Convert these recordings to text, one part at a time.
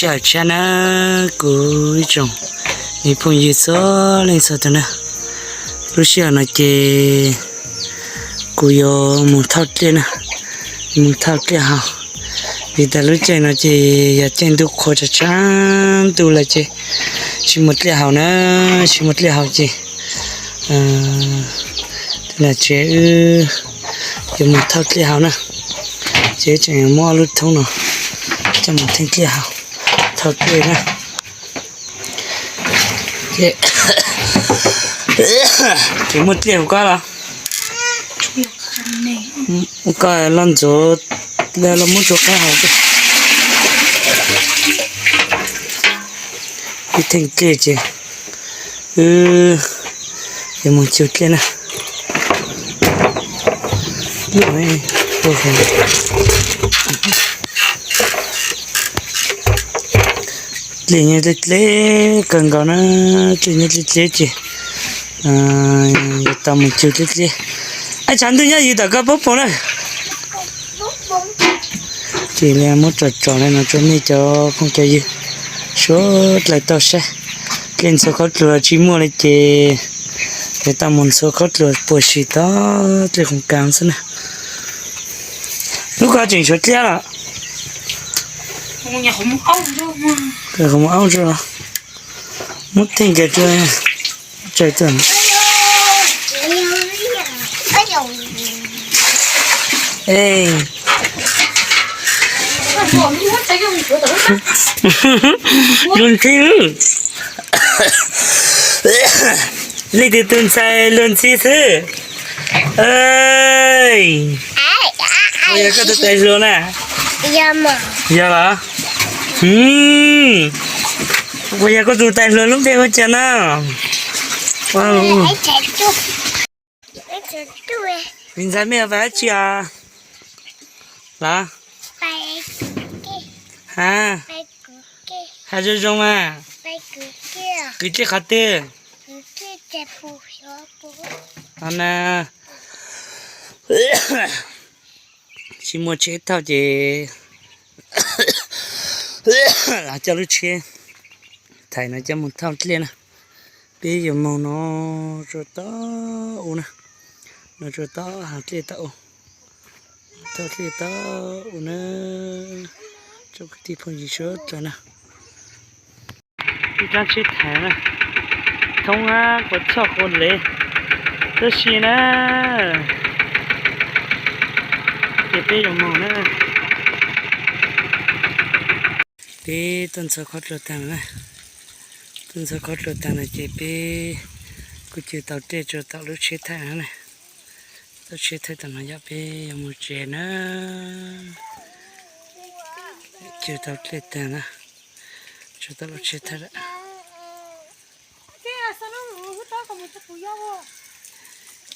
Yog tshab na, kuv ib tsoom me phooj ywg txhua leej txhua tus na, lub sij hawm no ces kuv yuav mus thauj dlej na, mus thauj dlej haus. Vim tas lub caij no ces yog caij ntuj qhua tshav tshav ntuj lawm ces tsis muaj dlej haus na, tsis muaj dlej haus ces tus niam tsev wb yuav mus thauj dlej haus na, ces wb tseem muab ob lub thoob no coj mus theej dlej haus, thauj dlej na. Ces muaj dlej hauv koj los? Koj los ntxuav, los muab ntxuav qab hauv. Wb theej dlej ces wb yuav mus cug dlej na. Dlej nyob dleb dleb kawg nkaus na, dlej nyob dleb dleb ces yuav tau mus cug dleb dleb. Ab, tshav ntuj nyob yus tom koj poob poob na. Ces li muab tsom tsom li no rau nej cov phooj cov ywg suav dlawg tau saib. Dlej ntxhua khaub dluag tsis muaj li ces yuav tau mus ntxhua khaub dluag puas sim tau dlej khoom kas xwb na. Lub ko tseem tshuav dlej los? Qhov muaj aub tso, muab theej kiag rau, tsaws tag. Luag ntxhi, leej twg tus ntxhais luag ntxhi xwb. Yog koj tus tais hluas na? Yog los? Puas yog koj tus tais hluas lub npe hu cas no? Vim ntxhais mej pais dab tsi os? Los? Ha, hais zoo zoo mas. Kwv tij qhov twg? Ho na, tsis muaj tsheb thauj ces los coj lub tsheb thais no coj mus thauj dlej na. Peb yuav mus no rau tom u na, no rau tom hav dlej tom u, thauj dlej tom u na, tsoom kwv tij phooj ywg sawv daws na. Ib tsob tsheb thais na, thoob quav txhoj quav lev, tab sis na, ces peb yuav mus na. Peb tuaj ntxhua khaub dluag tag lawm na, tuaj ntxhua khaub dluag tag lawm ces peb kuj cug tau dlej rau tom lub tsheb thais na. Lub tsheb thais tom no yog peb yuav mus tsev na. Cug tau dlej tag na, rau tom lub tsheb thais lawm.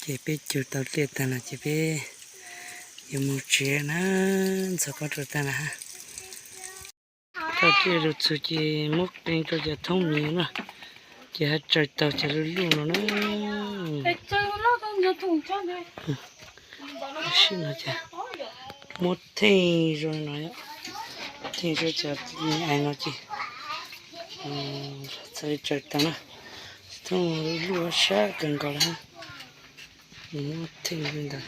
Ces peb cug tau dlej tag lawm ces peb yuav mus tsev na, ntxhua khaub dluag tag lawm. Thauj dlej lug txug ces muab qee rau cov thoob miv na, ces ho tsaws taug cov luj luj no na. Sim no ces muab theej zoo no, theej zoo cov me ais no ces txhad li tsaws taug na. Thoob luj sab kawg nkaus li. Muab theej li ntawd,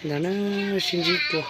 ntawd na, sib ntsib dua.